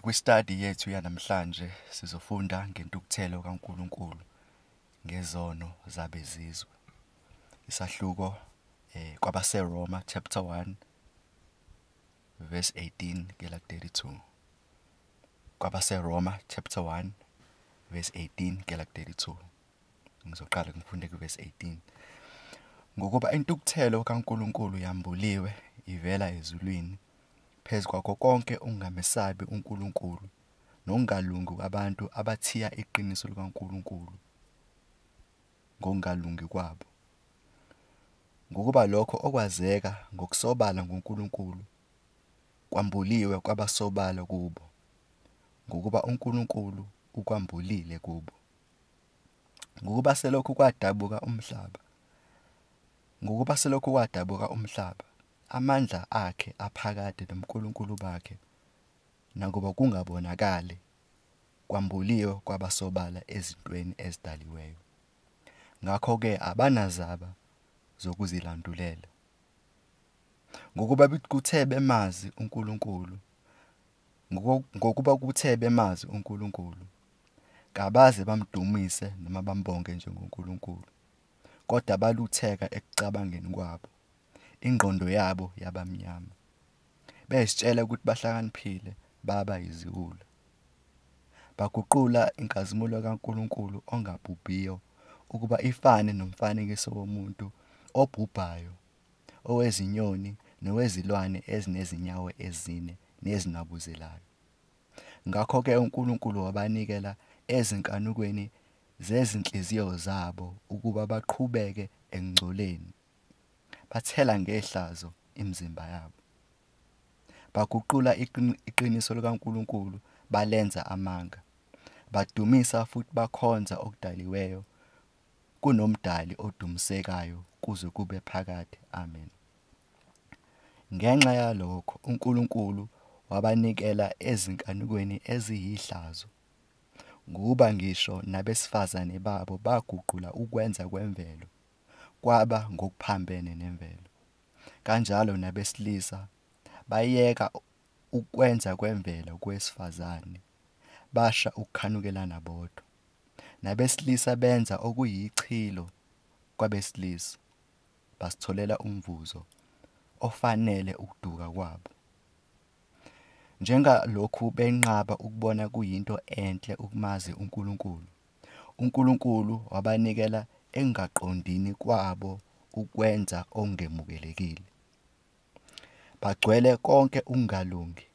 Kwi-study yethu yanamhlanje sizofunda ngentukuthelo kaNkulunkulu ngezono zabezizwe. Isahluko kwabaseRoma chapter 1 verse 18 kuyela 32. KwabaseRoma chapter 1 verse 18 kuyela 32. Ngizoqala ngifunde ku-verse 18. Ngokuba intukuthelo kaNkulunkulu yambuliwe ivela ezulwini phezu kwakho konke ukungamesabi uNkulunkulu nokungalungi kwabantu abathiya iqiniso likaNkulunkulu ngokungalungi kwabo. Ngokuba lokho okwazeka ngokusobala ngoNkulunkulu kwambuliwe kwabasobala kubo, ngokuba uNkulunkulu ukwambulile kubo. Ngokuba selokhu kwadabuka umhlaba, ngokuba selokhu kwadabuka umhlaba, amandla akhe aphakade nobuNkulunkulu bakhe, nakuba kungabonakali, kwambuliwe kwabasobala ezintweni ezidaliweyo. Ngakho-ke abanazaba zokuzilandulela. Ngokuba kuthe bemazi uNkulunkulu, ngokuba kuthe bemazi uNkulunkulu, kabaze bamdumise noma bambonge njengoNkulunkulu, kodwa balutheka ekucabangeni kwabo, ingqondo yabo yabamnyama. Bezitshela ukuthi bahlakaniphile, baba iziwula. Baguqula inkazimulo kaNkulunkulu ongabhubhiyo ukuba ifane nomfanekiso womuntu obhubhayo, owezinyoni nowezilwane ezinezinyawo ezine nezinwabuzelayo. Ngakho-ke uNkulunkulu wabanikela ezinkanukweni zezinhliziyo zabo ukuba baqhubeke ekungcoleni, bathela ngehlazo imizimba yabo. Baguqula iqiniso likaNkulunkulu balenza amanga, badumisa futhi bakhonza okudaliweyo kunomdali odumisekayo kuze kube phakade. Amen. Ngenxa yalokho uNkulunkulu wabanikela ezinkanukweni eziyihlazo, ngokuba ngisho nabesifazane babo baguqula ukwenza kwemvelo kwaba ngokuphambene nemvelo. Kanjalo nabesilisa bayeka ukwenza kwemvelo kwesifazane, basha ukukhanukelana bodwa. Nabesilisa benza okuyichilo kwabesilisa, basitholela umvuzo ofanele ukuduka kwabo. Njengalokhu benqaba ukubona kuyinto enhle ukumazi uNkulunkulu, uNkulunkulu wabanikela ekungaqondini kwabo ukwenza okungemukelekile. Bagcwele konke ukungalungi,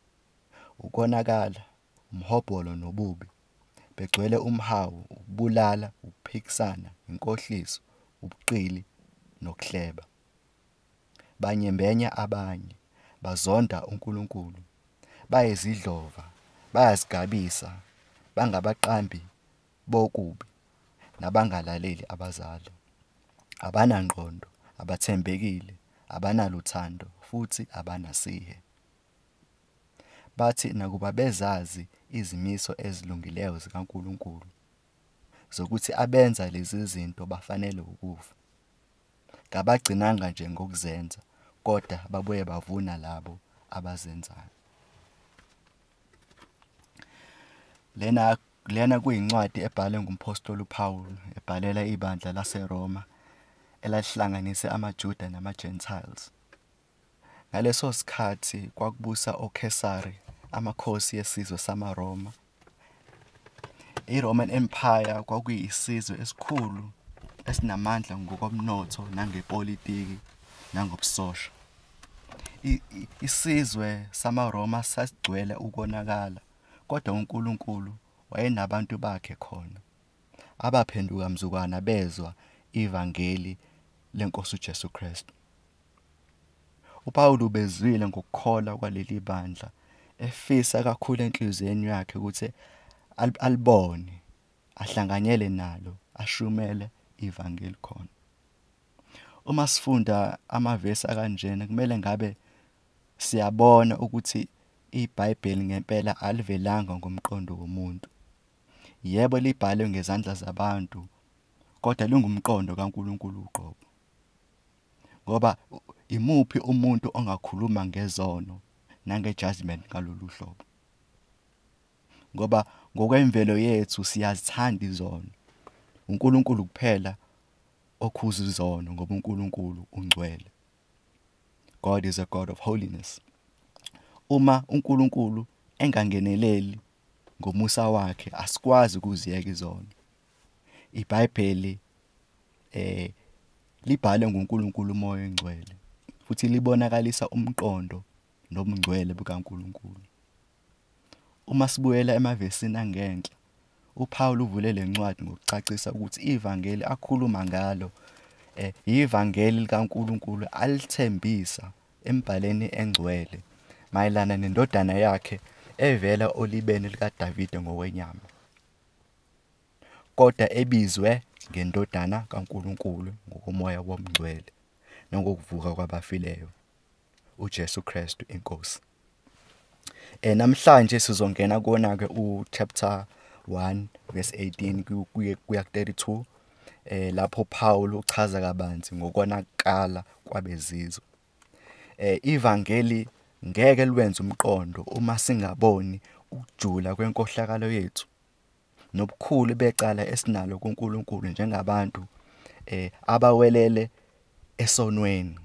ukonakala, umhobholo nobubi, begcwele umhawu, ukubulala, ukuphikisana, inkohliso, ubuqili nokuhleba. Banyembenya abanye, bazonda uNkulunkulu, bayizidlova, bayazigabisa, bangabaqambi bokubi nabangalaleli abazali. Abanangqondo, abathembekile, abanaluthando futhi abanasihe. Bathi nakuba bezazi izimiso ezilungileyo zikaNkulunkulu zokuthi abenza lezi zinto bafanele ukufa, kabagcinanga nje ngokuzenza, kodwa babuye bavuna labo abazenzayo. Lena kuyincwadi ebhalwe ngumphostoli uPaul ebhalela ibandla laseRoma elalihlanganise amaJuda namaGentiles. Ngaleso sikhathi kwakubusa oKhesari, amakhosi esizwe samaRoma. I-Roman Empire kwakuyisizwe esikhulu esinamandla ngokomnotho nangepolitiki nangobusosha. Isizwe samaRoma sasigcwele ukonakala, kodwa uNkulunkulu wayenabantu bakhe khona abaphenduka mzukwana bezwa ivangeli lenkosi uJesu Kristu. uPaul ubezwile ngokukholwa kwaleli bandla, efisa kakhulu enhliziyweni yakhe ukuthi alibone, ahlanganyele nalo, ashumele ivangeli khona. Uma sifunda amavesi akanjena kumele ngabe siyabona ukuthi iBhayibheli ngempela alivelanga ngomqondo womuntu. Yebo, libhalwe ngezandla zabantu, kodwa lingumqondo kaNkulunkulu uqobo. Ngoba imuphi umuntu ongakhuluma ngezono nange-judgment ngalolu hlobo? Ngoba ngokwemvelo yethu siyazithanda izono. uNkulunkulu kuphela okhuza izono, ngoba uNkulunkulu ungcwele. God is a God of holiness. Uma uNkulunkulu engangeneleli ngomusa wakhe, asikwazi ukuziyeka izono. IBhayibheli libhalwe nguNkulunkulu uMoya oNgcwele, futhi libonakalisa umqondo nobungcwele bukaNkulunkulu. Uma sibuyela emavesini angenhla, uPaul uvule lencwadi ngokucacisa ukuthi ivangeli akhuluma ngalo ivangeli likaNkulunkulu alithembisa embhaleni engcwele mayelana nendodana yakhe evela olibeni likaDavide ngokwenyama, kodwa ebizwe ngendodana kaNkulunkulu ngokomoya womngcwele nangokuvuka kwabafileyo, uJesu Kristu inkosi. Namhlanje sizongena kuona ke u-chapter 1 verse 18 kuya 32, lapho Paul uchaza kabanzi ngokonakala kwabezizwe. Ivangeli ngeke lwenze umqondo uma singaboni ukujula kwenkohlakalo yethu nobukhulu becala esinalo kuNkulunkulu njengabantu abawelele esonweni.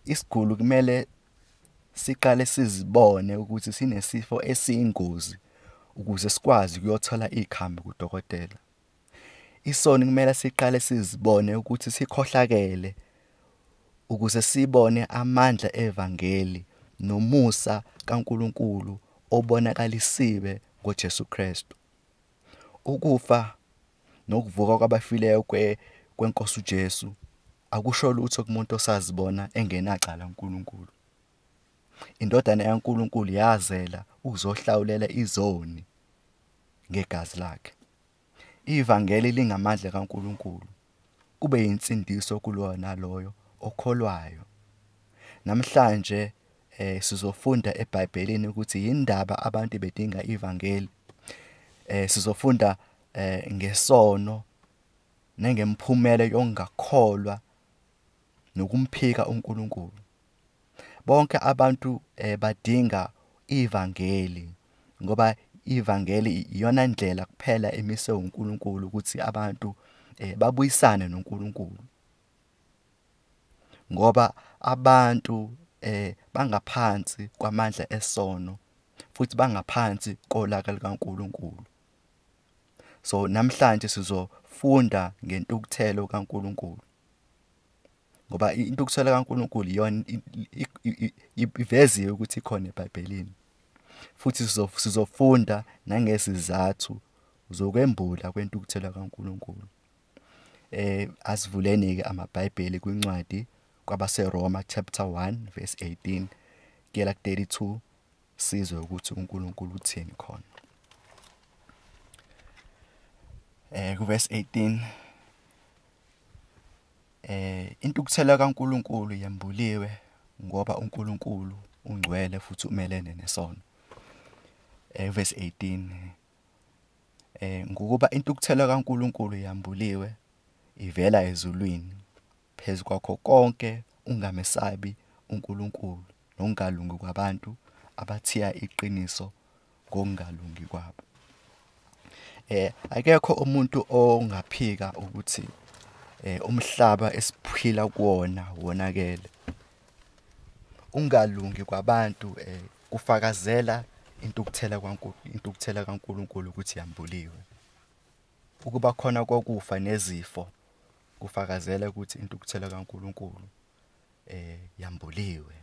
Isiguli kumele siqale sizibone ukuthi sinesifo esiyingozi ukuze sikwazi ukuyothola ikhambi kudokotela. Isono kumele siqale sizibone ukuthi sikhohlakele ukuze sibone amandla evangeli nomusa kaNkulunkulu obonakalisiwe ngoJesu Kristu. Ukufa nokuvuka kwabafileyo kwenkosi uJesu akusho lutho kumuntu osazibona engenacala uNkulunkulu. Indodana kaNkulunkulu yazela ukuzohlawulela izoni ngegazi lakhe. Ivangeli lingamandla kaNkulunkulu, kube insindiso kulowo naloyo okholwayo. Namhlanje sizofunda eBhayibhelini ukuthi yindaba abantu bedinga ivangeli. Sizofunda ngesono nangemphumela yokungakholwa nokumphika uNkulunkulu. Bonke abantu badinga ivangeli, ngoba ivangeli iyona ndlela kuphela emiswe uNkulunkulu ukuthi abantu babuyisane noNkulunkulu. Ngoba abantu bangaphansi kwamandla esono futhi bangaphansi kolaka likaNkulunkulu. So namhlanje sizofunda ngentukuthelo kaNkulunkulu, ngoba intukuthelo kaNkulunkulu iyona iveziwe ukuthi ikhona eBhayibhelini. Futhi sizofunda nangesizathu zokwembula kwentukuthelo kaNkulunkulu. Asivuleni ke amaBhayibheli kwincwadi kwabaseRoma chapter 1 verse 18 kuyela 32, sizwe ukuthi uNkulunkulu uthini khona. Ku verse 18, intukuthelo kaNkulunkulu yembuliwe ngoba uNkulunkulu ungcwele futhi umelene nesono. Verse 18, ngokuba intukuthelo kaNkulunkulu yambuliwe ivela ezulwini phezu kwakho konke ungamesabi uNkulunkulu nokungalungi kwabantu abathiya iqiniso ngokungalungi kwabo. Akekho umuntu ongaphika ukuthi umhlaba esiphila kuwona wonakele. Ungalungi kwabantu kufakazela intukuthelo kaNkulunkulu ukuthi yambuliwe. Ukuba khona kokufa nezifo kufakazela ukuthi intukuthelo kaNkulunkulu yambuliwe.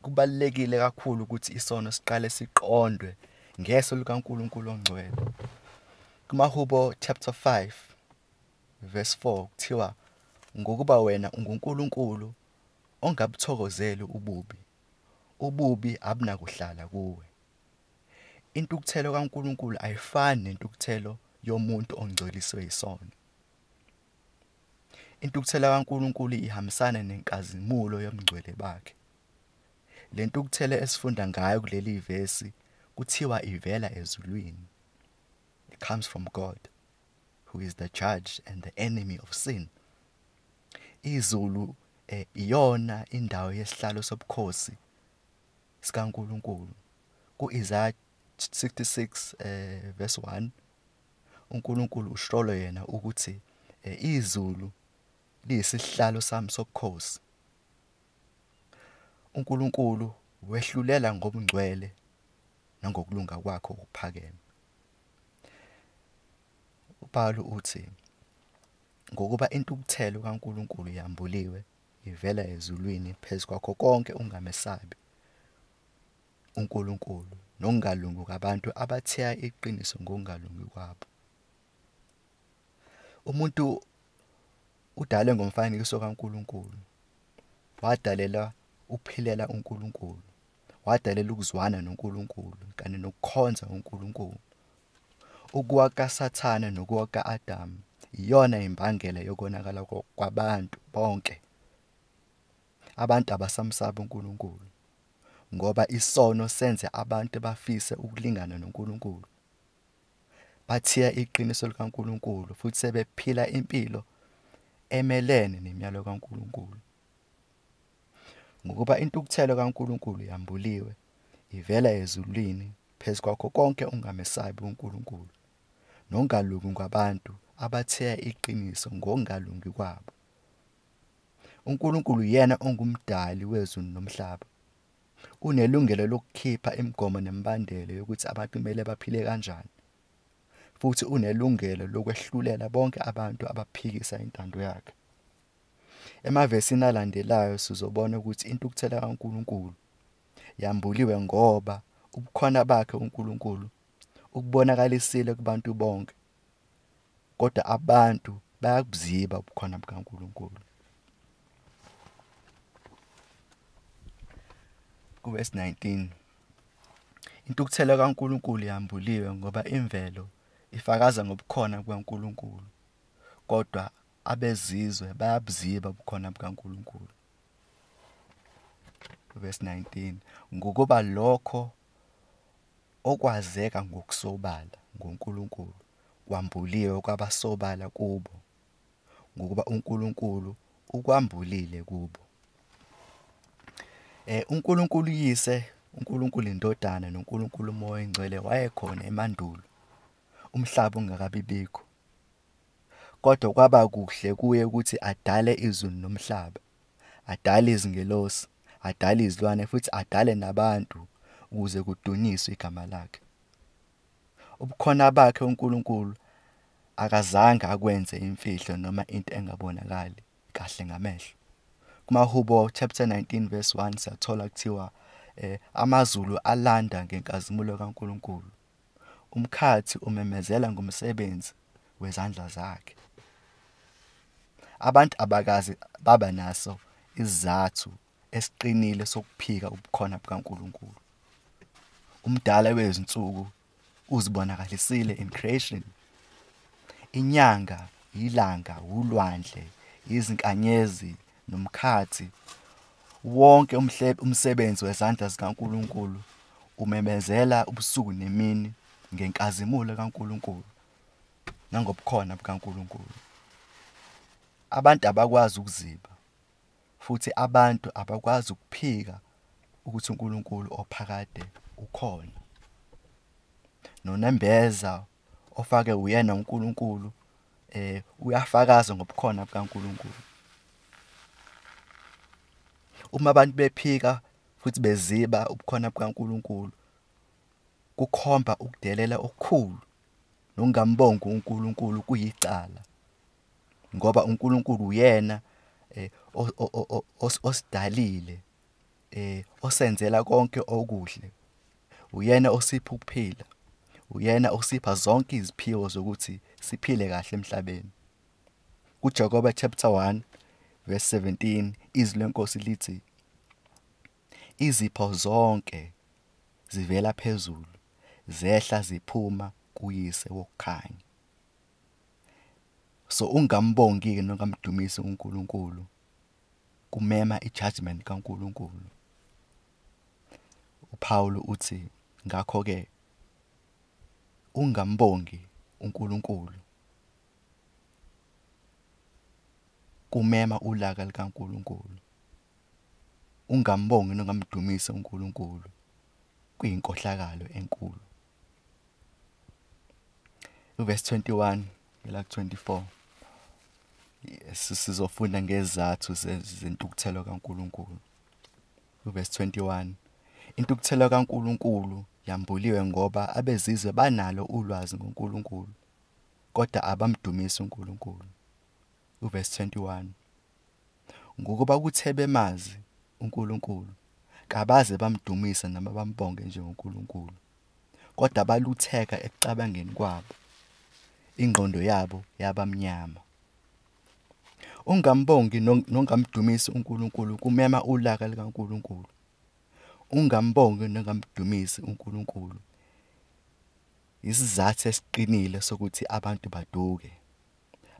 Kubalulekile kakhulu ukuthi isono siqale siqondwe ngeso likaNkulunkulu ongcwele. KumaHubo chapter 5 verse 4 kuthiwa, ngokuba wena unguNkulunkulu ongabuthokozeli ububi, ububi abunakuhlala kuwe. Intukuthelo kaNkulunkulu ayifani nentukuthelo yomuntu ongcoliswe isono. Intukuthelo kaNkulunkulu ihambisana nenkazimulo yobungcwele bakhe. Le ntukuthelo esifunda ngayo kuleli vesi kuthiwa ivela ezulwini. It comes from God, who is the judge and the enemy of sin. Izulu iyona indawo yesihlalo sobukhosi sikaNkulunkulu. Ku-Isaiah 66 verse 1 uNkulunkulu usholo yena ukuthi izulu liyisihlalo sami sobukhosi. uNkulunkulu wehlulela ngobungcwele nangokulunga kwakhe okuphakeme. uPawulu uthi ngokuba intukuthelo kaNkulunkulu yambuliwe ivela ezulwini phezu kwakho konke ungamesabi uNkulunkulu nokungalungi kwabantu abathiya iqiniso ngokungalungi kwabo. Umuntu udalwe ngomfanekiso kaNkulunkulu, wadalela ukuphilela uNkulunkulu, wadalela ukuzwana noNkulunkulu kanye nokukhonza uNkulunkulu. Ukuwa kaSathane nokuwa kaAdamu iyona imbangela yokonakala kwabantu bonke. Abantu abasamsabi uNkulunkulu ngoba isono senze abantu bafise ukulingana noNkulunkulu. Bathiya iqiniso likaNkulunkulu futhi sebephila impilo emelene nemiyalo kaNkulunkulu. Ngokuba intukuthelo kaNkulunkulu yambuliwe ivela ezulwini phezu kwakho konke ungamesabi uNkulunkulu nokungalungi kwabantu abathiya iqiniso ngokungalungi kwabo. uNkulunkulu yena ongumdali wezulu nomhlaba. Unelungelo lokukhipha imigomo nemibandela yokuthi abantu kumele baphile kanjani. Futhi unelungelo lokwehlulela bonke abantu abaphikisa intando yakhe. Emavesini alandelayo sizobona ukuthi intukuthelo kaNkulunkulu yambuliwe ngoba ubukhona bakhe uNkulunkulu ukubonakalisile kubantu bonke, kodwa abantu bayakuziba ubukhona bukaNkulunkulu. Kuverse 19 intukuthelo kaNkulunkulu yambuliwe ngoba imvelo ifakaza ngobukhona bukaNkulunkulu, kodwa abezizwe bayabuziba ubukhona bukaNkulunkulu. Verse 19 ngokuba lokho okwazeka ngokusobala ngoNkulunkulu kwambuliwe kwabasobala kubo, ngokuba uNkulunkulu ukwambulile kubo. uNkulunkulu Yise, uNkulunkulu iNdodana noNkulunkulu uMoya oNgcwele wayekhona emandulo umhlaba ungakabibikho, kodwa kwaba kuhle kuye ukuthi adale izulu nomhlaba, adale izingelosi, adale izilwane futhi adale nabantu ukuze kudunyiswe igama lakhe. Ubukhona bakhe uNkulunkulu akazange akwenze imfihlo noma into engabonakali kahle ngamehlo. KumaHubo chapter 19 verse 1 siyathola kuthiwa amazulu alanda ngenkazimulo kaNkulunkulu, umkhathi umemezela ngomsebenzi wezandla zakhe. Abantu abakaze baba naso isizathu esiqinile sokuphika ubukhona bukaNkulunkulu. Umdala wezinsuku uzibonakalisile in creation. Inyanga, ilanga, ulwandle, izinkanyezi nomkhathi, wonke umsebenzi wezandla zikaNkulunkulu umemezela ubusuku nemini ngenkazimulo kaNkulunkulu nangobukhona bukaNkulunkulu. Abantu abakwazi ukuziba futhi abantu abakwazi ukuphika ukuthi uNkulunkulu ophakade ukhona. Nonembeza ofake uyena uNkulunkulu uyafakaza ngobukhona bukaNkulunkulu. Uma abantu bephika futhi beziba ubukhona bukaNkulunkulu, kukhomba ukudelela okukhulu nokungambongi uNkulunkulu kuyicala, ngoba uNkulunkulu uyena osidalile, osenzela konke okuhle, uyena osipha ukuphila, uyena osipha zonke iziphiwo zokuthi siphile kahle emhlabeni. KuJakobe chapter 1 verse 17 izwi lenkosi lithi izipho zonke zivela phezulu, zehla ziphuma kuyise wokukhanya. So ungambongi ke nongamdumisi uNkulunkulu kumema ijudgment kaNkulunkulu. uPaul uthi ngakho ke ungambongi uNkulunkulu kumema ulaka likaNkulunkulu. Ungambongi nongamdumisi uNkulunkulu kuyinkohlakalo enkulu. Uverse 21 ila 24 sizofunda ngezathu zentukuthelo kaNkuluNkulu. Uverse 21, intukuthelo kaNkuluNkulu yambuliwe ngoba abezizwe banalo ulwazi ngoNkulunkulu, kodwa abamdumisi uNkulunkulu. Uverse 21, ngokuba kuthe bemazi uNkulunkulu, kabaze bamdumisa noma bambonge njengoNkulunkulu, kodwa balutheka ekucabangeni kwabo, ingqondo yabo yabamnyama. Ungambongi nongamdumisi uNkulunkulu kumema ulaka likaNkulunkulu. Ungambongi nongamdumisi uNkulunkulu isizathu esiqinile sokuthi abantu baduke,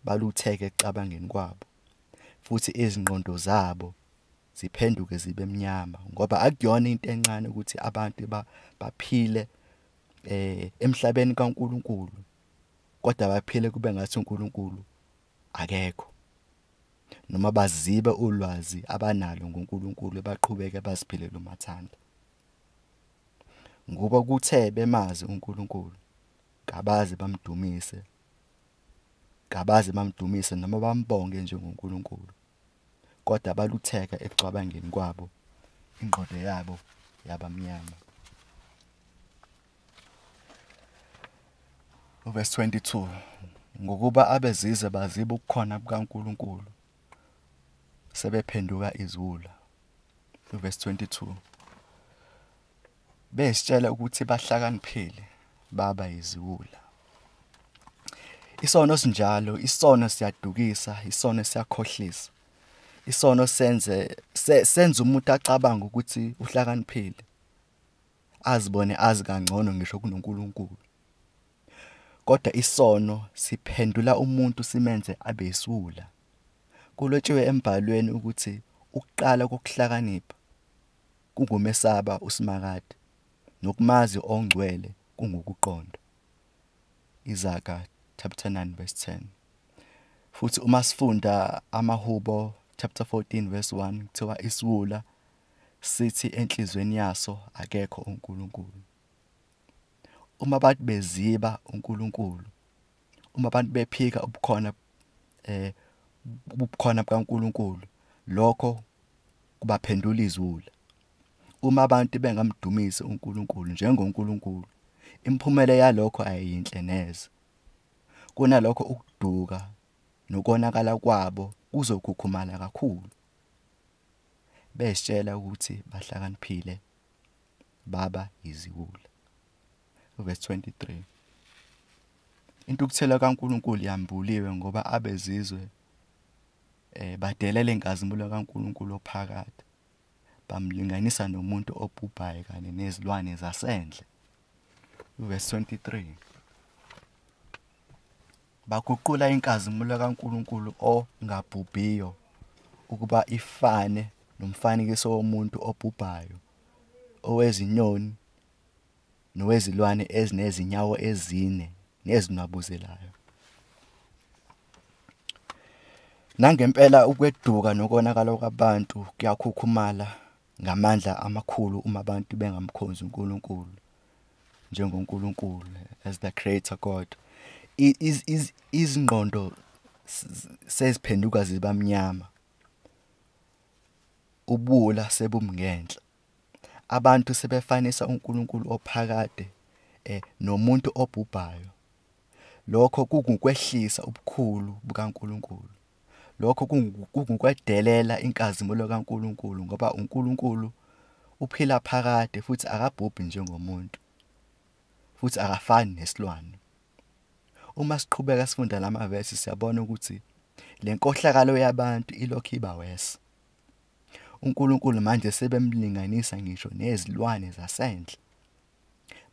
balutheke ekucabangeni kwabo, futhi izingqondo zabo ziphenduke zibe mnyama, ngoba akuyona into encane ukuthi abantu baphile emhlabeni kaNkulunkulu, kodwa baphile kube ngathi uNkulunkulu akekho, noma bazibe ulwazi abanalo ngoNkulunkulu, baqhubeke baziphilele umathanda. Ngoba kuthe bemazi uNkulunkulu, kabaze bamdumise, kabaze bamdumise noma bambonge njengoNkulunkulu, kodwa balutheka ekucabangeni kwabo, ingqondo yabo yabamnyama. Verse 22, ngokuba abezizwe baziba ubukhona bukaNkulunkulu, sebephenduka iziwula. Verse 22, besitshela ukuthi bahlakaniphile, baba iziwula. Isono sinjalo, isono siyadukisa, isono siyakhohlisa. Isono senze umuntu acabanga ukuthi uhlakaniphile, azibone azi kangcono ngisho kunoNkulunkulu. Kodwa isono siphendula umuntu simenze abe isiwula. Kulotshiwe embhalweni ukuthi ukuqala kokuhlakanipha kungumesaba uSimakade, nokumazi ongcwele kungukuqonda. Izaga chapter 9 verse 10. Futhi uma sifunda amaHubo chapter 14 verse 1, kuthiwa isiwula sithi enhlizweni yaso akekho uNkulunkulu. Uma abantu beziba uNkulunkulu, uma abantu bephika ubukhona bukaNkulunkulu, lokho kubaphendula iziwula. Uma abantu bengamdumisi uNkulunkulu njengoNkulunkulu, imiphumela yalokho ayiyinhle neze. Kunalokho ukuduka nokonakala kwabo kuzokhukhumala kakhulu. Besitshela ukuthi bahlakaniphile, baba iziwula. Verse 23, intukuthelo kaNkulunkulu yambuliwe ngoba abezizwe badelela inkazimulo kaNkulunkulu ophakade, bamlinganisa nomuntu obhubhayo kanye nezilwane zasendle. Verse 23, baguqula inkazimulo kaNkulunkulu ongabhubhiyo ukuba ifane nomfanekiso womuntu obhubhayo, owezinyoni nowezilwane ezinezinyawo ezine nezinwabuzelayo. Nangempela ukweduka nokonakala kwabantu kuyakhukhumala ngamandla amakhulu uma abantu bengamkhonzi uNkulunkulu njengoNkulunkulu as the creator God. Izingqondo seziphenduka zibamnyama, ubuwula sebumngenhla. Abantu sebefanisa uNkulunkulu ophakade nomuntu obhubhayo. Lokho kungukwehlisa ubukhulu bukaNkulunkulu. Lokho kungukwedelela inkazimulo kaNkulunkulu, ngoba uNkulunkulu uphila phakade futhi akabhubhi njengomuntu, futhi akafani nesilwane. Uma siqhubeka sifunda lamavesi, siyabona ukuthi le nkohlakalo yabantu ilokhu iba worse. uNkulunkulu manje sebemlinganisa ngisho nezilwane zasendle.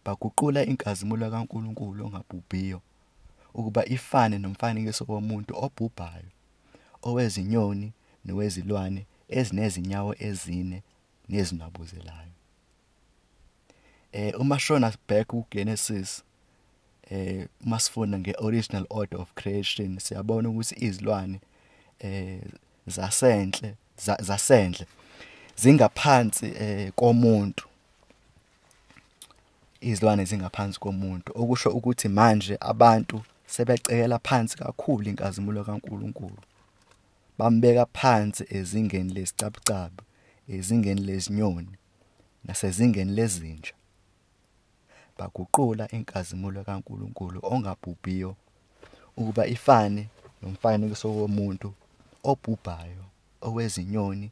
Baguqula inkazimulo kaNkulunkulu ongabhubhiyo ukuba ifane nomfanekiso womuntu obhubhayo, owezinyoni nowezilwane ezinezinyawo ezine nezinwabuzelayo. Uma shona back kuGenesis, uma sifunda ngeoriginal order of creation, siyabona ukuthi izilwane zasendle zingaphansi komuntu. Izilwane zingaphansi komuntu, okusho ukuthi manje abantu Sebecekela phansi kakhulu inkazimulo kaNkuluNkulu, bambeka phansi ezingeni lesicabucabu, ezingeni lezinyoni, nasezingeni lezinja. Baguqula inkazimulo kaNkuluNkulu ongabhubhiyo ukuba ifane nomfanekiso womuntu obhubhayo, owezinyoni,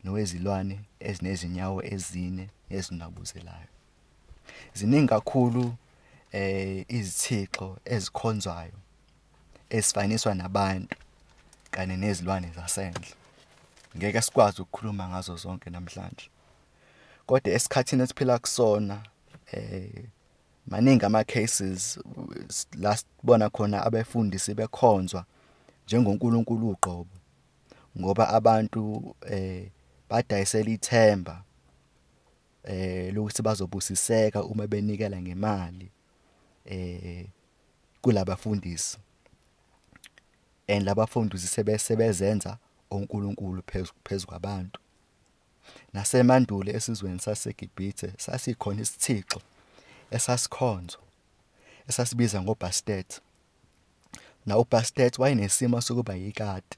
nowezilwane ezinezinyawo ezine ezinabuzelayo. Ziningi kakhulu izithixo ezikhonzwayo ezifaniswa nabantu kanye nezilwane zasendle. Ngeke sikwazi ukukhuluma ngazo zonke namhlanje, kodwa esikhathini esiphila kusona maningi ama cases la sibona khona abefundisi bekhonzwa njengoNkulunkulu uqobo, ngoba abantu badayisela ithemba lokuthi bazobusiseka uma benikela ngemali kulabafundisi, and labafundisi sebezenza oNkulunkulu phezu kwabantu. Nasemandulo esizweni saseGibhithe sasikhona isithixo esasikhonzwa esasibiza ngoBastet. Na uBastet wayenesimo sokuba yikati.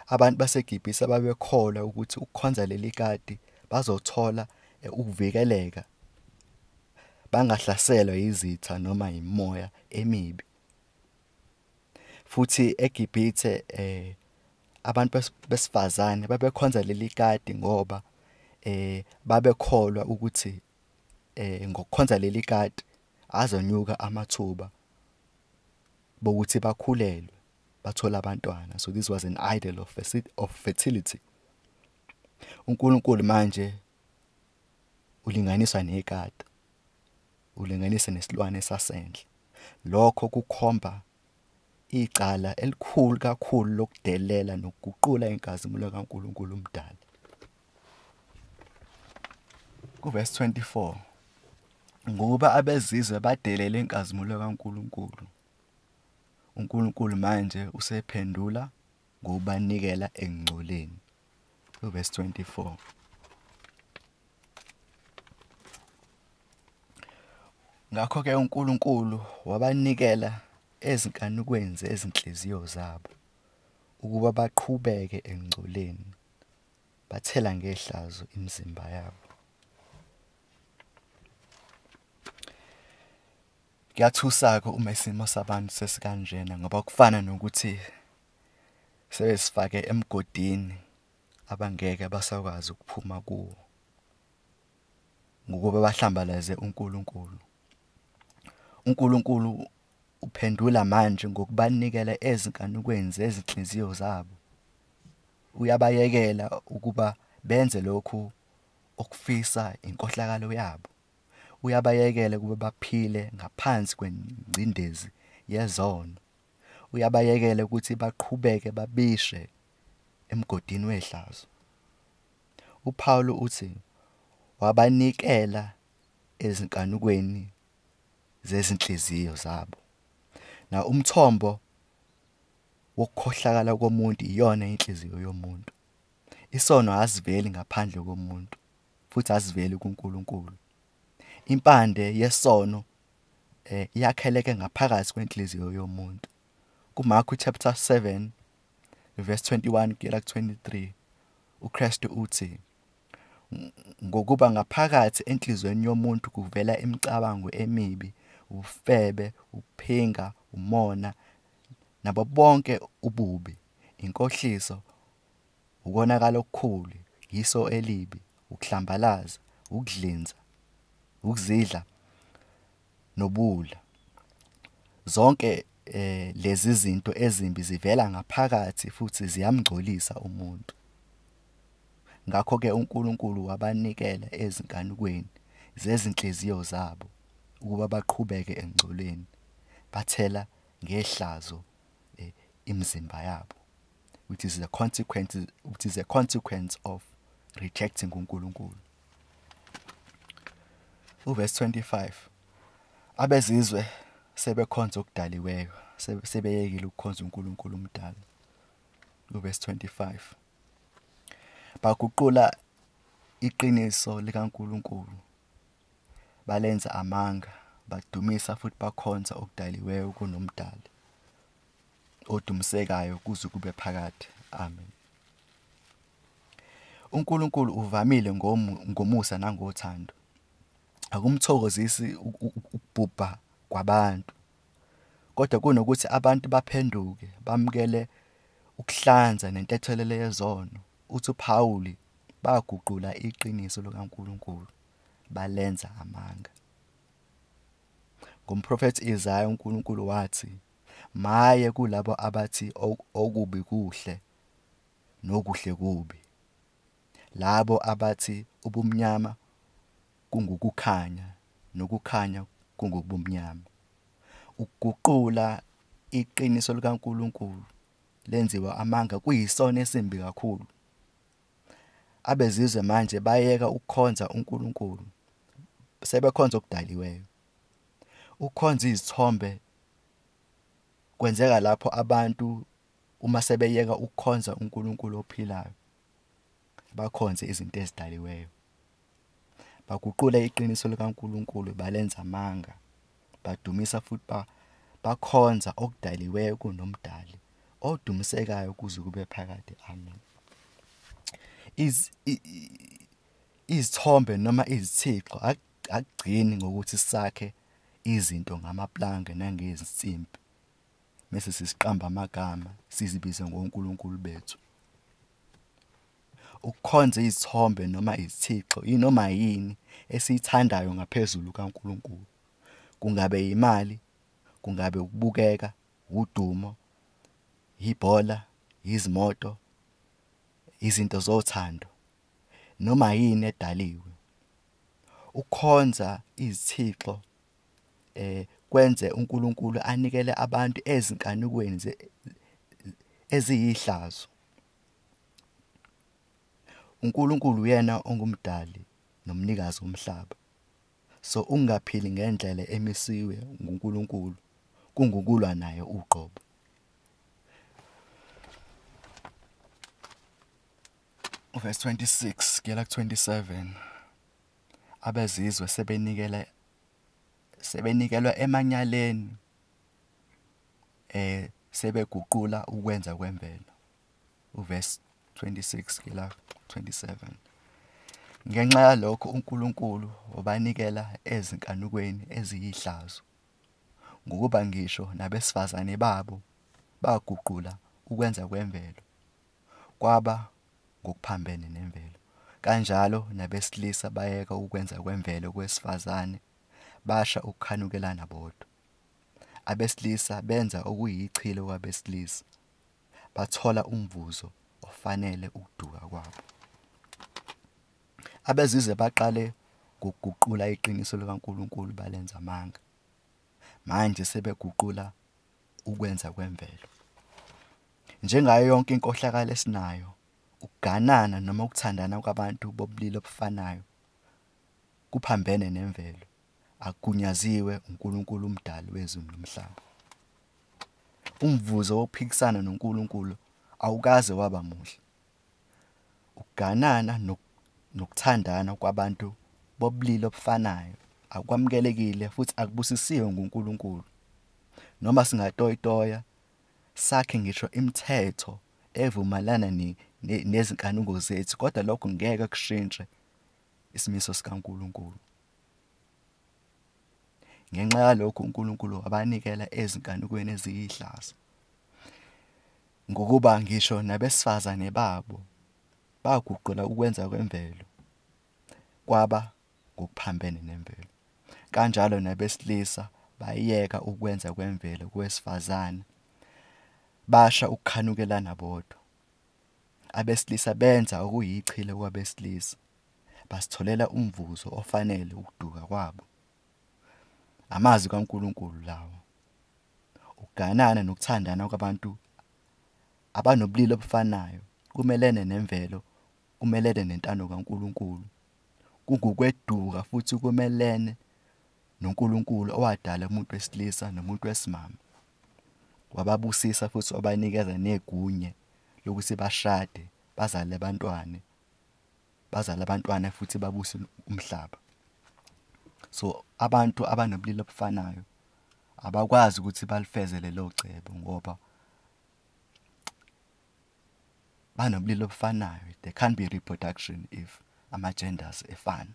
Abantu baseGibhithe babekholwa ukuthi ukukhonza leli kati bazothola ukuvikeleka, bangahlaselwa yizitha noma imimoya emibi. Futhi eGibhithe abantu besifazane babekhonza leli kati ngoba babekholwa ukuthi ngokukhonza leli kati azonyuka amathuba bokuthi bakhulelwe, bathole abantwana. So this was an idol of fertility. uNkulunkulu manje ulinganiswa nekati, ulinganisa nesilwane sasendle. Lokho kukhomba icala elikhulu kakhulu lokudelela nokuguqula inkazimulo kaNkulunkulu umdali. Kuverse 24, ngokuba abezizwe badelele inkazimulo kaNkulunkulu, uNkulunkulu manje usephendula ngokubanikela engcoleni. Kuverse 24, ngakho-ke uNkulunkulu wabanikela ezinkanukweni zezinhliziyo zabo ukuba baqhubeke engcoleni, bathela ngehlazo imizimba yabo. Kuyathusa-ke uma isimo sabantu sesikanjena, ngoba kufana nokuthi sebesifake emgodini abangeke basakwazi ukuphuma kuwo, ngokuba bahlambalaze uNkulunkulu. uNkulunkulu uphendula manje ngokubanikela ezinkanukweni zezinhliziyo zabo. Uyabayekela ukuba benze lokhu okufisa inkohlakalo yabo. Uyabayekela ukuba baphile ngaphansi kwengcindezi yezono. Uyabayekela ukuthi baqhubeke babishe emgodini wehlazo. uPaul uthi wabanikela ezinkanukweni zezinhliziyo zabo. Na umthombo wokukhohlakala komuntu iyona inhliziyo yomuntu. Isono asiveli ngaphandle komuntu, futhi asiveli kuNkulunkulu. Impande yesono iyakheleke ngaphakathi kwenhliziyo yomuntu. KuMark chapter 7 verse 21 kuyela ku-23, uKristu uthi ngokuba ngaphakathi enhliziyweni yomuntu kuvela imicabango emibi, ubufebe, ukuphinga, umona, nabo bonke ububi, inkohliso, ukonakala okukhulu, iso elibi, ukuhlambalaza, ukudlinza, ukuzidla nobula. Zonke lezi zinto ezimbi zivela ngaphakathi futhi ziyamngcolisa umuntu. Ngakho-ke uNkulunkulu wabanikela ezinkanukweni zezinhliziyo zabo ukuba baqhubeke engcolweni, bathela ngehlazo imizimba yabo, which is the consequence, which is a consequence of rejecting uNkulunkulu. Uverse 25, abezizwe sebekhonza okudaliweyo, sebeyekile ukukhonza uNkulunkulu umdala. Uverse 25, baguqula iqiniso likaNkulunkulu balenza amanga, Badumisa futhi bakhonza okudaliweyo kunomdali odumisekayo kuze kube phakade. Amen. uNkulunkulu uvamile ngomusa nangothando. Akumthokozisi ukubhubha kwabantu, kodwa kunokuthi abantu baphenduke bamukele ukuhlanza nentethelelo yezono. Uthi uPaul, baguqula iqiniso likaNkulunkulu balenza amanga. Ngomprofethi Isaya uNkulunkulu wathi, maye kulabo abathi okubi kuhle nokuhle kubi, labo abathi ubumnyama kungukukhanya nokukhanya kungubumnyama. Ukuguqula iqiniso likaNkulunkulu lenziwa amanga kuyisono esimbi kakhulu. Abezizwe manje bayeka ukukhonza uNkulunkulu, sebekhonza okudaliweyo. Ukukhonza izithombe kwenzeka lapho abantu uma sebeyeka ukukhonza uNkulunkulu ophilayo, bakhonze izinto ezidaliweyo. Baguqula iqiniso likaNkulunkulu balenza amanga, badumisa futhi bakhonza okudaliweyo kunomdali odumisekayo kuze kube phakade. Amen. Izithombe noma izithixo akugcini ngokuthi sakhe izinto ngamaplange nangezinsimbi bese sisiqamba amagama sizibize ngoNkulunkulu bethu. Ukukhonza izithombe noma izithixo inoma yini esiyithandayo ngaphezulu kaNkulunkulu. Kungabe imali, kungabe ukubukeka, udumo, ibhola, izimoto, izinto zothando, noma yini edaliwe. Ukukhonza izithixo kwenze uNkulunkulu anikele abantu ezinkanukweni eziyihlazo. uNkulunkulu uyena ongumdali nomnikazi womhlaba. So ungaphili ngendlela emisiwe nguNkulunkulu kungukulwa naye uqobo. Verse 26 kuyela ku 27, abezizwe sebenikelwa emanyaleni, sebeguqula ukwenza kwemvelo. Uverse 26 kuyela 27, ngenxa yalokho uNkulunkulu wabanikela ezinkanukweni eziyihlazo, ngokuba ngisho nabesifazane babo baguqula ukwenza kwemvelo kwaba ngokuphambene nemvelo. Kanjalo nabesilisa bayeka ukwenza kwemvelo kwesifazane, basha ukukhanukelana bodwa. Abesilisa benza okuyichilo kwabesilisa, bathola umvuzo ofanele ukuduka kwabo. Abezizwe baqale ngokuguqula iqiniso likaNkulunkulu balenza amanga, manje sebeguqula ukwenza kwemvelo. Njengayo yonke inkohlakalo esinayo, ukuganana noma ukuthandana kwabantu bobulili obufanayo kuphambene nemvelo, akunyaziwe uNkulunkulu umdali wezulu nomhlaba. Umvuzo wokuphikisana noNkulunkulu awukaze waba muhle. Ukuganana nokuthandana kwabantu bobulili obufanayo akwamukelekile futhi akubusisiwe nguNkulunkulu. Noma singatoyitoya sakhe ngisho imithetho evumelana nezinkanuko zethu, kodwa lokho ngeke kushintshe isimiso sikaNkulunkulu. Ngenxa yalokho uNkulunkulu wabanikela ezinkanukweni eziyihlazo, ngokuba ngisho nabesifazane babo baguqula ukwenza kwemvelo kwaba ngokuphambene nemvelo. Kanjalo nabesilisa bayeka ukwenza kwemvelo kwesifazane, basha ukukhanukelana bodwa. Abesilisa benza okuyichilo kwabesilisa, basitholela umvuzo ofanele ukuduka kwabo. Amazwi kaNkulunkulu lawo. Ukuganana nokuthandana kwabantu abanobulili obufanayo kumelene nemvelo, kumelene nentando kaNkulunkulu, kungukweduka futhi kumelene noNkulunkulu owadala umuntu wesilisa nomuntu wesimame, wababusisa futhi wabanikeza negunya lokuthi bashade, bazale abantwana futhi babuse umhlaba. So abantu abanobulili obufanayo abakwazi ukuthi balifeze lelo cebo ngoba banobulili obufanayo. There can't be reproduction if ama-genders efana.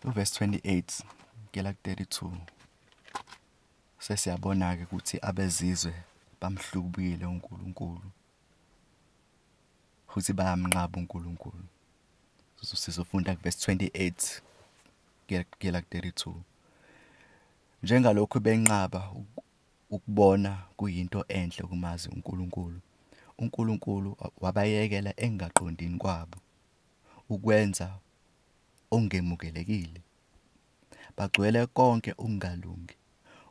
Uverse 28 kuyela ku-32 sesiyabona-ke ukuthi abezizwe bamhlubukile uNkulunkulu futhi bayamnqaba uNkulunkulu. Sizofunda kuverse 28 kuyela ku-32. Njengalokhu benqaba ukubona kuyinto enhle ukumazi uNkulunkulu, uNkulunkulu wabayekela engaqondini kwabo ukwenza okungemukelekile. Bagcwele konke ukungalungi,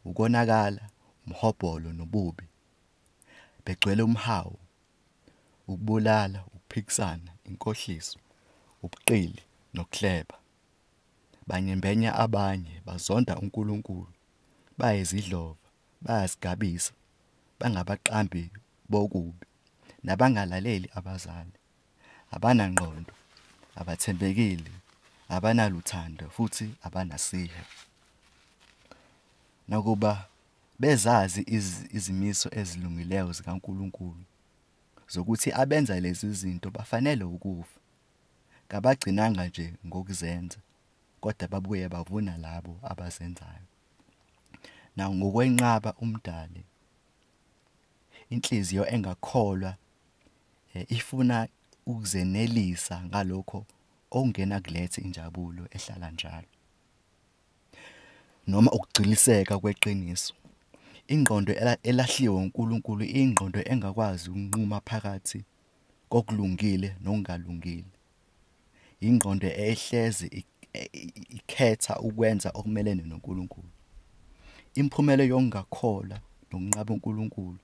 ukonakala, umhobholo nobubi. Begcwele umhawu, ukubulala, ukuphikisana, inkohliso, ubuqili nokuhleba. Banyembenya abanye, bazonda uNkulunkulu, bayizidlova, bayazigabisa, bangabaqambi bokubi, nabangalaleli abazali, abanangqondo, abathembekile, abanaluthando futhi abanasihe. Nakuba bezazi izimiso ezilungileyo zikaNkulunkulu zokuthi abenza lezi zinto bafanele ukufa, kabagcinanga nje ngokuzenza, kodwa babuye bavuna labo abazenzayo. Na ngokwenqaba umdali, inhliziyo engakholwa ifuna ukuzenelisa ngalokho okungena kulethe injabulo ehlala njalo noma ukugciliseka kweqiniso. Ingqondo elahliwe uNkulunkulu, ingqondo engakwazi ukunquma phakathi kokulungile nokungalungile, ingqondo ehleze ikhetha ukwenza okumelene noNkulunkulu. Imiphumela yokungakholwa nokunqaba uNkulunkulu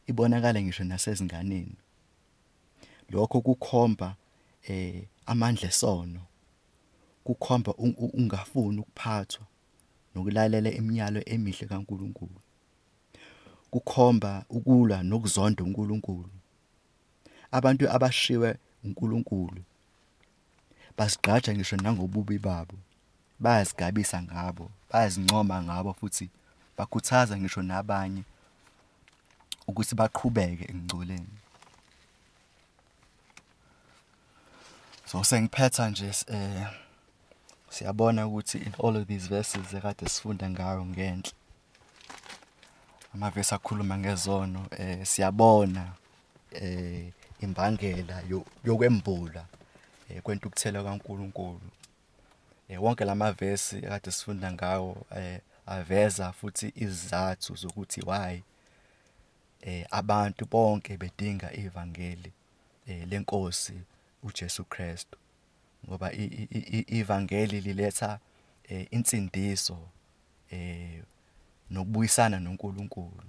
ibonakala ngisho nasezinganeni. Lokho kukhomba amandla esono, kukhomba ungafuni ukuphathwa nokulalela imiyalo emihle kaNkulunkulu, kukhomba ukulwa nokuzonda uNkulunkulu. Abantu abashiwe uNkulunkulu basigqaja ngisho nangobubi babo, bayazigabisa ngabo, bayazincoma ngabo, futhi bakhuthaza ngisho nabanye ukuthi baqhubeke ekungcoleni. So sengiphetha nje, siyabona ukuthi in all of these verses ekade sifunda ngayo ngenhla, amavesi akhuluma ngezono, siyabona imbangela yokwembula kwentukuthelo kaNkulunkulu. Wonke lamavesi ekade sifunda ngawo aveza futhi izizathu zokuthi why abantu bonke bedinga ivangeli lenkosi uJesu Kristu, ngoba ivangeli liletha insindiso nokubuyisana noNkulunkulu,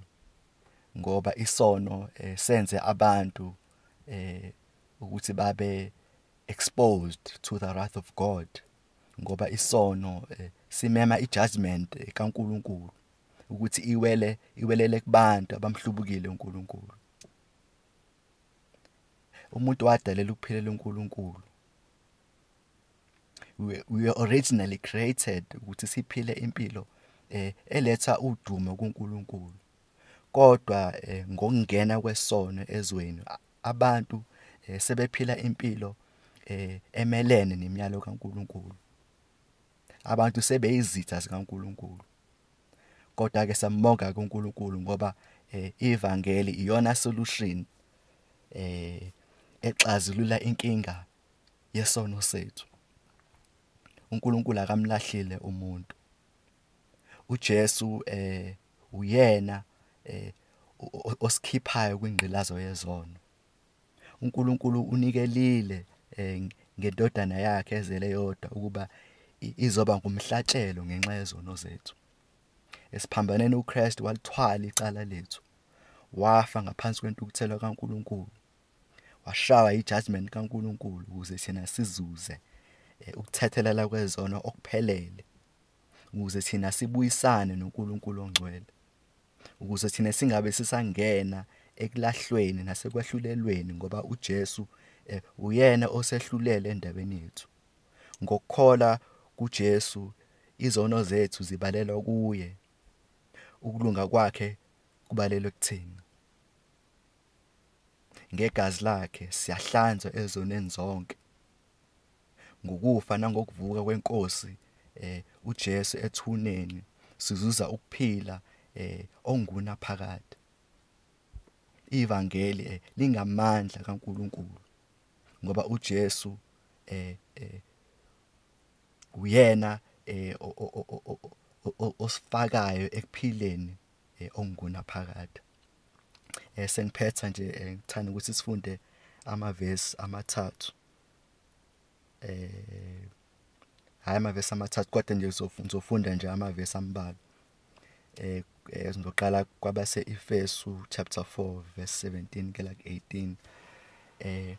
ngoba isono senze abantu ukuthi babe exposed to the wrath of God, ngoba isono simema ijudgment kaNkulunkulu ukuthi iwelele kubantu abamhlubukile uNkulunkulu. Umuntu wadalela ukuphilela uNkulunkulu. We were originally created ukuthi siphile impilo eletha udumo kuNkulunkulu, kodwa ngokungena kwesono ezweni abantu sebephila impilo emelene nemiyalo kaNkulunkulu. Abantu sebeyizitha zikaNkulunkulu. Kodwa ke sambonga kuNkulunkulu ngoba ivangeli iyona solution exazulula inkinga yesono sethu. uNkulunkulu akamlahlile umuntu. uJesu uyena osikhiphayo kwingqilazo yezono. uNkulunkulu unikelile ngendodana yakhe ezele yodwa ukuba izoba ngumhlatshelo ngenxa yezono zethu. Esiphambaneni uKristu walithwala icala lethu, wafa ngaphansi kwentukuthelo kaNkulunkulu, washawa ijudgment kaNkulunkulu ukuze thina sizuze ukuthethelela kwezono okuphelele, ukuze thina sibuyisane noNkulunkulu ongcwele, ukuze thina singabe sisangena ekulahlweni nasekwahlulelweni, ngoba uJesu Uyena osehlulele endabeni yethu. Ngokukholwa kuJesu izono zethu zibalelwa kuye, ukulunga kwakhe kubalelwe kuthina. Ngegazi lakhe siyahlanzwa ezonweni zonke. Ngokufa nangokuvuka kwenkosi uJesu ethuneni sizuza ukuphila ongunaphakade. Ivangeli lingamandla kaNkuluNkulu, ngoba uJesu uyena osifakayo ekuphileni ongunaphakade. Sengiphetha nje, ngithanda ukuthi sifunde amavesi amathathu, hayi amavesi amathathu kodwa nje ngizofunda nje amavesi ambalwa. Ngizoqala kwabase Efesu chapter 4 verse 17 kela 18.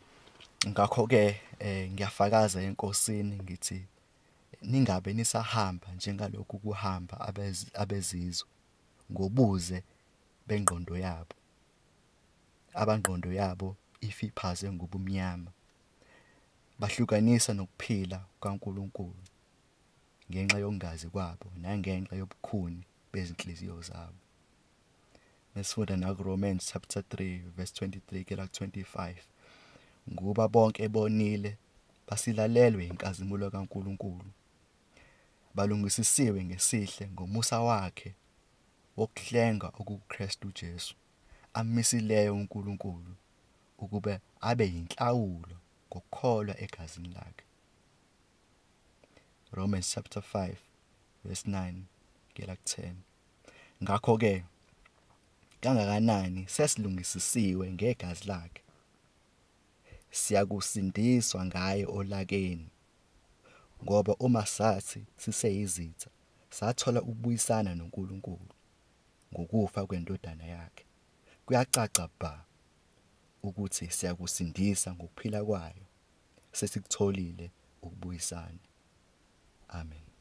Ngakho ke ngiyafakaza eNkosini ngithi ningabe nisahamba njengalokhu kuhamba abezizwe ngobuze bengqondo yabo, abangqondo yabo ifiphaze ngobumnyama, bahlukanisa nokuphila kukaNkuluNkulu ngenxa yokungazi kwabo nangenxa yobukhuni bezinhliziyo zabo. Mesifunda na kuRomans chapter 3 verse 23 kela 25, ngoba bonke bonile basilalelwe inkazimulo kaNkuluNkulu, balungisisiwe ngesihle ngomusa wakhe wokuhlenga okukuKristu Jesu, amisileyo uNkulunkulu ukube abe yinhlawulo ngokukholwa egazini lakhe. Romans chapter 5 verse 9 kela 10. Ngakho ke kangakanani sesilungisisiwe ngegazi lakhe, siyakusindiswa ngaye olakeni, ngoba uma sathi siseyizitha sathola ukubuyisana noNkulunkulu ngokufa kwendodana yakhe, kuyacaca ba ukuthi siyakusindisa ngokuphila kwayo, sesikutholile ukubuyisana. Amen.